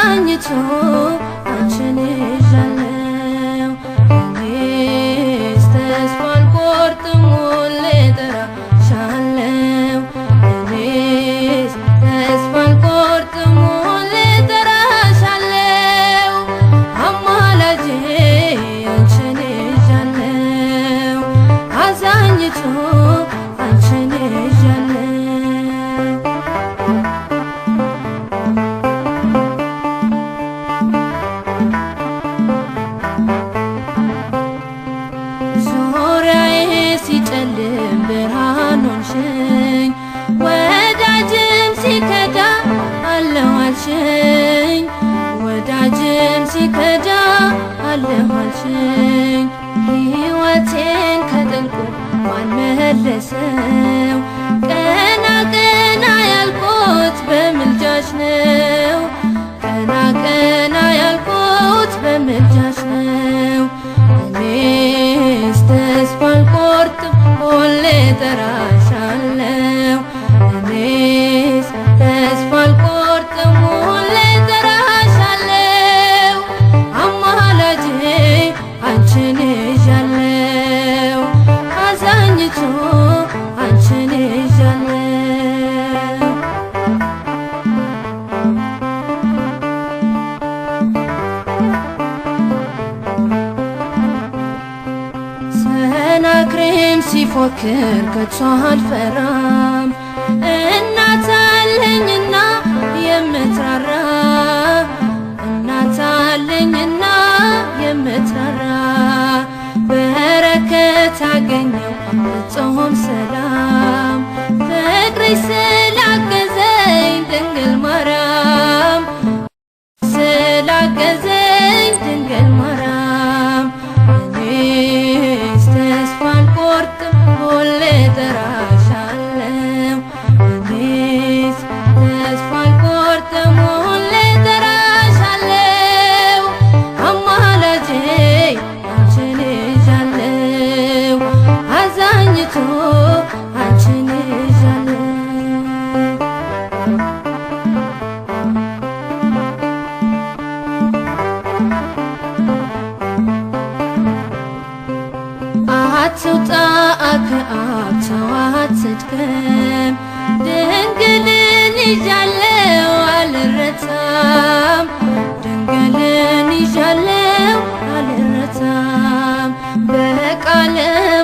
አዛኝቱ አንቺን ይዣለሁ። እኔስ ተስፋ አልቆርጥም ሁሌ እጠራሻለሁ። እኔስ ተስፋ አልቆርጥም ሁሌ እጠራሻለሁ። አማላጄ አንቺን ይዣለሁ። አዛኝቱ አንቺን ይዣለሁ። ዙሪያዬ ሲጨልም ብርሃን ሆንሽኝ፣ ወዳጅም ሲከዳ አለሁ አልሽኝ። ወዳጅም ሲከዳ አለሁ አልሽኝ። ሕይወቴን ከጥልቁ ማን መለሰው? ቀና ቀና ያልኩት በምልጃሽ ነው። ቀና ቀና ያልኩት በምልጃሽ ነው። እኔስ ተስፋ አልቆርጥም ሁሌ እጠራሻለሁ። እኔስ ተስፋ አልቆርጥም ሁሌ እጠራሻለሁ። አማላጄ አንቺን ይዣለሁ። አዛኝቱ አንቺን ይዣለሁ። ሰናክሬም ሲፎክር ከቶ አልፈራም፣ እናት አለኝና የምትራራ፣ እናት አለኝና የምትራራ። በረከት አገኘው ፍጹም ሰላም፣ ፍቅርሽ ስላገዘኝ ድንግል ማርያም፣ ስላገዘኝ ድንግል ማርያም። እኔስ ተስፋ አልቆርጥም ሁሌ እጠራሻለሁ። እኔስ ተስፋ አልቆርጥም ሁሌ እጠራሻለሁ። አማላጄ አንቺን ይዣለሁ። አዛኝቱ አንቺን ይዣለሁ። አትውጣ ከአብ ተው አትድከም፣ ድንግልን ይዣለሁ አልረታም። ድንግልን ይዣለሁ አልረታም። በቃለ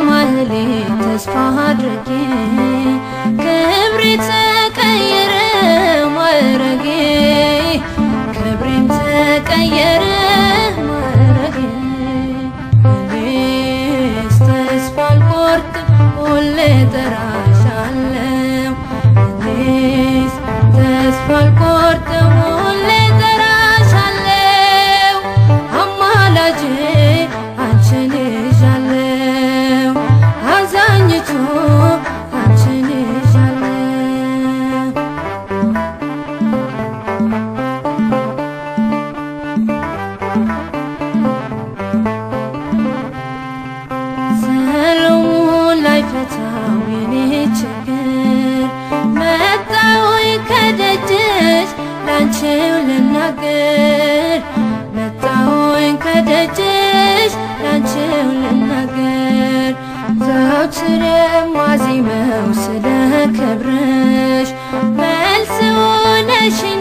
ማህሌት ተስፋ አድርጌ ክብሬ ተቀየረ ማዕረጌ፣ ክብሬም ተቀየረ ማዕረጌ። እኔስ ተስፋ አልቆርጥም ሁሌ እጠራሻለሁ። እኔስ ተስፋ አልቆርጥም ሁሌ እጠራሻለሁ። አማላጄ አንቺን ይዣለሁ። አዛኝቱ አንቺን ይዣለሁ። ሰሎሞን ላይፈታው የኔ ችግር፣ መጣሁኝ ከደጅሽ ላንቺው ልናገር። መጣሁኝ ከደጅሽ ላንቺው ልናገር። ዘወትር የማዜመው ስለ ክብርሽ መልስ ሆነሽኛል።